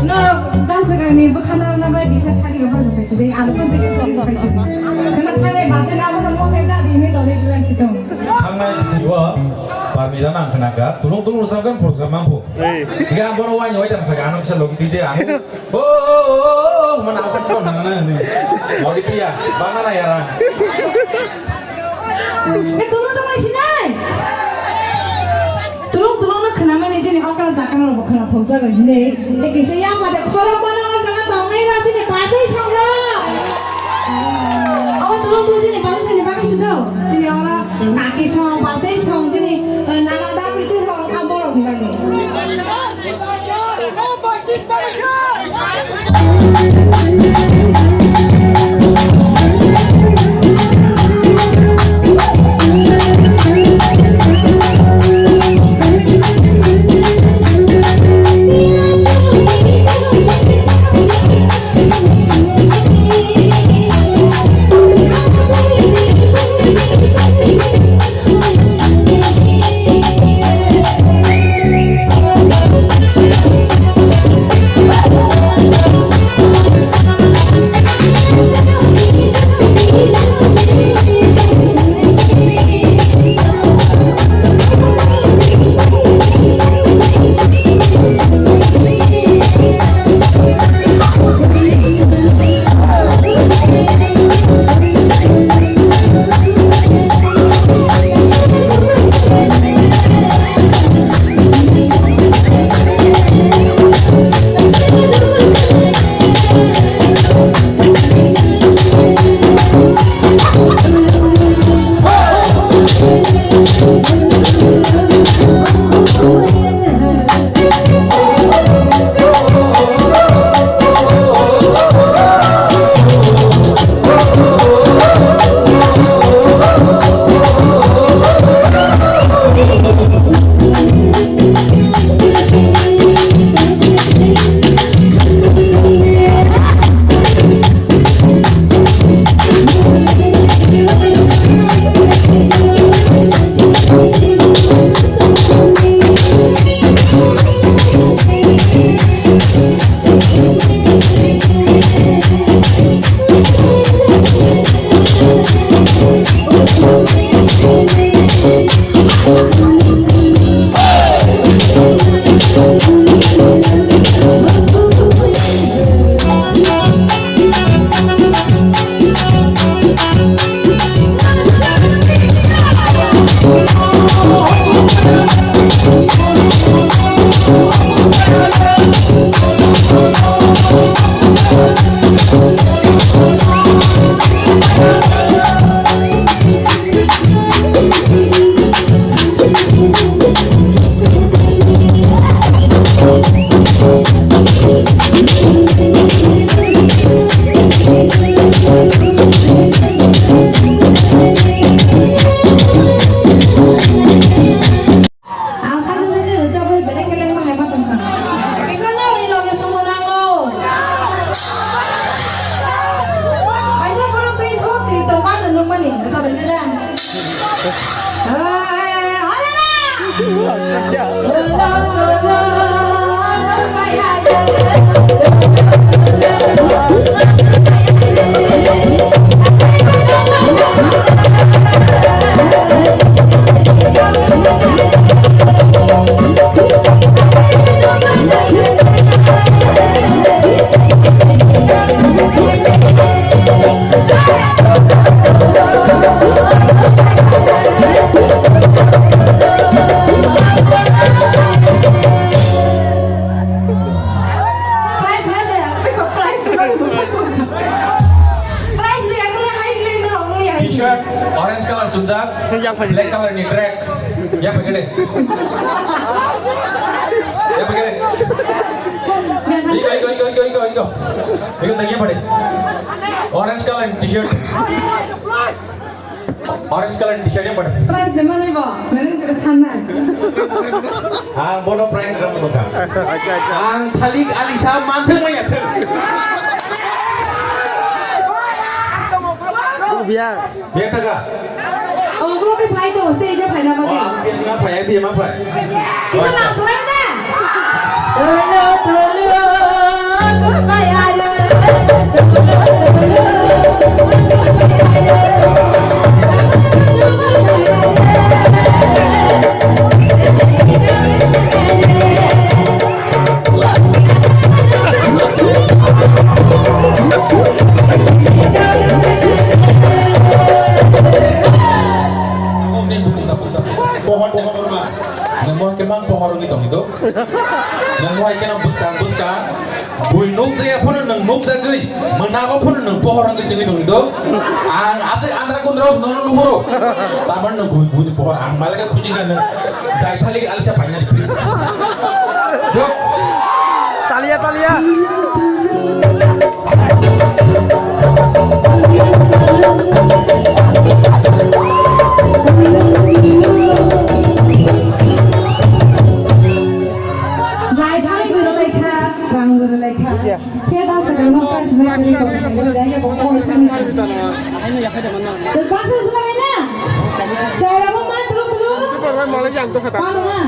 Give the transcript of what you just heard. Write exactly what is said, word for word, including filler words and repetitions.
Norok dasagani bwkhano na bai bisa thani rok bai bai sidi, ano pun bisa sok bai sidi. Kena thani basa na bono mosai jadi ini tadi bilang situ. Thangnai bisi o, parmijana ang kena ka, tulung tulung sakkan pursa mampu. Iya, ang bono wanya wajang saga, ano bisa logi tide, ano. Oh, oh, oh, oh, oh, mana apa kau nana ni? Mau dikia, mana na yara? Eh, tulung tulung sinai. Tulung tulung no khwnamani jini okra jakang rok khwna thokjago hinwi. Eh, kisa yang pada khorok mana orang jangan tong nai ra jini pajai song rok. Awa tulung tulung jini pajai song ni bagwi sudo. Jini ora kaki song, pajai song jini, eh, nana da bisi song aborok ni bagwi. Ang sakni sakni rwchapwi beleng beleng ma hai ma tongkha. Kisa nokni loge somo nango. Kaisa borok Facebook trip tongma chwng nukmani rwchapwi neda. Price rwjak, price rwjak, price rwjak, price rwjak, price rwjak, price rwjak. T-shirt orange colour chumjak, black colour ni track. Ya pagede. Ya pagede. Igo, igo, igo, igo, igo, igo. Igo tagya pade. Orange colour ni t-shirt. Orange colour ni t-shirt ya pade. Price de mani bo, nang kira chana. Ang bono price ram ko ka. Acha, acha. Ang thalik ali sa manthang maya thang. Biya. Biya taga. Oke, phai to, stage-o phaina bagwi. Oh, ang dia ma phai, ang dia ma phai. Kisa nang surai na? Pohor, pohor ma. Nang mo ke mang pohor ni tong do. Nang mo ke nang buskang, buskang. Bui nukjaya phano nang nukjagwi, mwnago phano nang pohor wngwi chwngwi tongwi do. Ang aswk andra kundra nono nuhuro. Tamar nang bui bui pohor ang malaka khuji ka nang jai thalik alsa paina please. Do. Talia, talia. Jai thalik bui rwlai kha, rang bui rwlai kha. Khe da sa rang no prize bag ni ko khe da ya ko ko thani. To pass is la na. Jai rang ma tru tru. Pano na.